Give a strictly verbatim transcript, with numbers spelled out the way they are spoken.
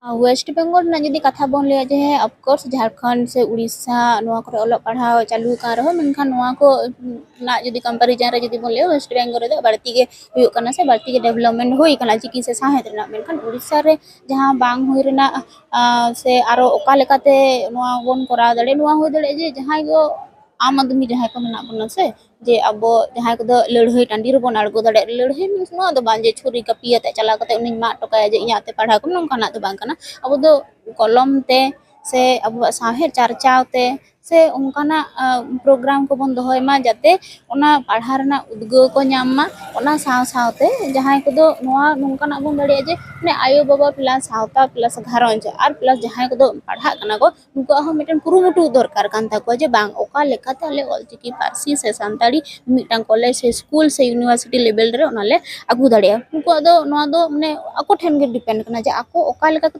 ᱟᱨ West Bengal ᱨᱮᱱᱟᱜ ᱡᱩᱫᱤ ᱠᱟᱛᱷᱟ ᱵᱚᱱ ᱞᱟᱹᱭᱟ, ᱡᱮ ᱦᱮᱸ, ᱚᱯᱷᱠᱳᱨᱥ ᱡᱷᱟᱨᱠᱷᱚᱸᱰ ᱥᱮ ᱩᱲᱤᱥᱥᱟ, ᱱᱚᱣᱟ ᱠᱚᱨᱮ ᱚᱞᱚᱜ ᱯᱟᱲᱦᱟᱣ ᱪᱟᱹᱞᱩ ᱟᱠᱟᱱ ᱨᱮᱦᱚᱸ, ᱢᱮᱱᱠᱷᱟᱱ ᱱᱚᱣᱟ ᱠᱚ ᱨᱮᱱᱟᱜ ᱡᱩᱫᱤ ᱠᱚᱢᱯᱮᱨᱤᱡᱚᱱ ᱨᱮ ᱡᱩᱫᱤ ᱵᱚᱱ ᱞᱟᱹᱭᱟ, ᱳᱭᱮᱥᱴ ᱵᱮᱝᱜᱚᱞ ᱨᱮᱫᱚ ᱵᱟᱹᱲᱛᱤ ᱜᱮ ᱦᱩᱭᱩᱜ ᱠᱟᱱᱟ ᱥᱮ ᱵᱟᱹᱲᱛᱤ ᱜᱮ ᱰᱮᱵᱷᱞᱚᱯᱢᱮᱱᱴ ᱦᱩᱭ ᱟᱠᱟᱱᱟ ᱪᱤᱠᱤ ᱥᱮ ᱥᱟᱶᱦᱮᱫ ᱨᱮᱱᱟᱜ᱾ ᱢᱮᱱᱠᱷᱟᱱ ᱩᱲᱤᱥᱥᱟ ᱨᱮ ᱡᱟᱦᱟᱸ ᱵᱟᱝ ᱦᱩᱭ ᱨᱮᱱᱟᱜ, ᱟᱸ, ᱥᱮ ᱟᱨᱚ ᱚᱠᱟ ᱞᱮᱠᱟᱛᱮ ᱱᱚᱣᱟ ᱵᱚᱱ ᱠᱚᱨᱟᱣ ᱫᱟᱲᱮᱭᱟᱜᱼᱟ, ᱱᱚᱣᱟ ᱦᱩᱭ ᱫᱟᱲᱮᱭᱟᱜᱼᱟ ᱡᱮ ᱡᱟᱦᱟᱸᱭ ᱠᱚ ᱟᱢ ᱟᱫᱢᱤ ᱡᱟᱦᱟᱸᱭ ᱠᱚ ᱢᱮᱱᱟᱜ ᱵᱚᱱᱟ ᱥᱮ, ᱡᱮ ᱟᱵᱚ ᱡᱟᱦᱟᱸᱭ ᱠᱚᱫᱚ ᱞᱟᱹᱲᱦᱟᱹᱭ ᱴᱟᱺᱰᱤ ᱨᱮᱵᱚᱱ ᱟᱬᱜᱚ ᱫᱟᱲᱮᱭᱟᱜᱼᱟ᱾ ᱞᱟᱹᱲᱦᱟᱹᱭ means ᱱᱚᱣᱟ ᱫᱚ ᱵᱟᱝ ᱡᱮ ᱪᱷᱩᱨᱤ ᱠᱟᱹᱯᱤ ᱟᱛᱮ ᱪᱟᱞᱟᱣ ᱠᱟᱛᱮ ᱩᱱᱤᱧ ᱢᱟᱜ ᱦᱚᱴᱚ ᱠᱟᱭᱟ ᱡᱮ ᱤᱧᱟᱹᱜ ᱛᱮ ᱯᱟᱲᱦᱟᱣ ᱠᱚᱢ, ᱱᱚᱝᱠᱟᱱᱟᱜ ᱫᱚ ᱵᱟᱝ ᱠᱟᱱᱟ᱾ ᱟᱵᱚ ᱫᱚ ᱠᱚᱞᱚᱢ ᱛᱮ ᱥᱮ ᱟᱵᱚᱣᱟᱜ ᱥᱟᱶᱦᱮᱫ ᱪᱟᱨᱪᱟᱣ ᱛᱮ ᱥᱮ ᱚᱱᱠᱟᱱᱟᱜ, ᱟᱸ, ᱯᱨᱳᱜᱨᱟᱢ ᱠᱚᱵᱚᱱ ᱫᱚᱦᱚᱭ ᱢᱟ, ᱡᱟᱛᱮ ᱚᱱᱟ ᱯᱟᱲᱦᱟᱣ ᱨᱮᱱᱟᱜ ᱩᱫᱽᱜᱟᱹᱣ ᱠᱚ ᱧᱟᱢ ᱢᱟ, ᱚᱱᱟ ᱥᱟᱶ ᱥᱟᱶᱛᱮ ᱡᱟᱦᱟᱸᱭ ᱠᱚᱫᱚ ᱱᱚᱣᱟ ᱱᱚᱝᱠᱟᱱᱟᱜ ᱵᱚᱱ ᱫᱟᱲᱮᱭᱟᱜᱼᱟ ᱡᱮ, ᱢᱟᱱᱮ, ᱟᱭᱳᱼᱵᱟᱵᱟ plus ᱥᱟᱶᱛᱟ plus ᱜᱷᱟᱨᱚᱸᱡᱽ ᱟᱨ plus ᱡᱟᱦᱟᱸᱭ ᱠᱚᱫᱚ ᱯᱟᱲᱦᱟᱜ ᱠᱟᱱᱟ ᱠᱚ, ᱱᱩᱠᱩᱣᱟᱜ ᱦᱚᱸ ᱢᱤᱫᱴᱮᱱ ᱠᱩᱨᱩᱢᱩᱴᱩ ᱫᱚᱨᱠᱟᱨ ᱠᱟᱱ ᱛᱟᱠᱚᱣᱟ ᱡᱮ, ᱵᱟᱝ, ᱚᱠᱟ ᱞᱮᱠᱟᱛᱮ ᱟᱞᱮ ᱚᱞᱪᱤᱠᱤ ᱯᱟᱹᱨᱥᱤ ᱥᱮ ᱥᱟᱱᱛᱟᱲᱤ ᱢᱤᱫᱴᱟᱝ ᱠᱚᱞᱮᱡᱽ ᱥᱮ ᱥᱠᱩᱞ ᱥᱮ university level ᱨᱮ ᱚᱱᱟᱞᱮ ᱟᱹᱜᱩ ᱫᱟᱲᱮᱭᱟᱜᱼᱟ᱾ ᱩᱱᱠᱩᱣᱟᱜ ᱫᱚ ᱱᱚᱣᱟ ᱫᱚ, ᱢᱟᱱᱮ, ᱟᱠᱚ ᱴᱷᱮᱱ ᱜᱮ depend ᱠᱟᱱᱟ ᱡᱮ ᱟᱠᱚ ᱚᱠᱟ ᱞᱮᱠᱟ ᱠᱟᱛᱮ